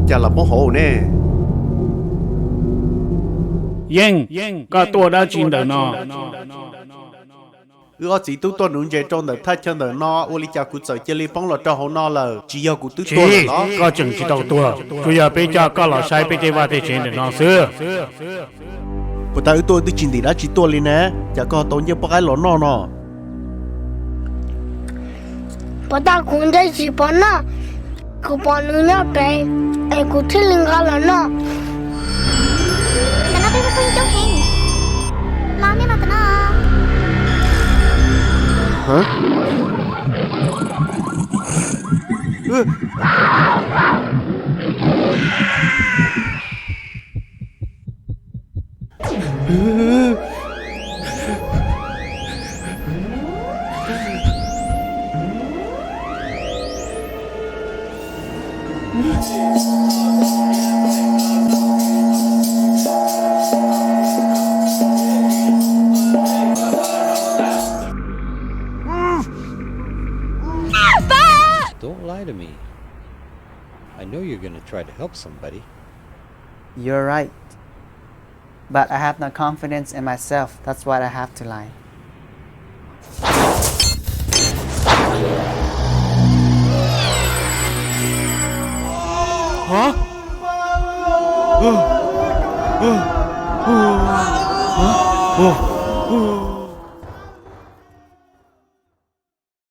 Cas los poob hauv ne? Yeej, koj tuaj dab tsi ntawm no? Wb ob txiv tub tuaj nuv ntses rau ntawm thaj chaw ntawm no, ua li cas kuv txawm cia li poob los rau hauv no lawm? Tsis yog kuv twb tuaj los? Koj tseem tsis tau tuag, tsuas yog peb coj koj los saib peb tej vaj tej tsev ntawm no xwb. Puas tas wb tuaj wb twb tsis ntim dab tsi tuaj li ne, cas koj tau nyiaj poj qaib los noj no? Puas tas kuv ntsej tsis pom noj, kuv pom nws nyob pem es kuv thiaj li nqa los noj. Ntawm no peb muaj phooj ywg coob heev, los nej los ntawm no. Don't lie to me. I know you're gonna try to help somebody. You're right. But I have no confidence in myself. That's why I have to lie. Hả?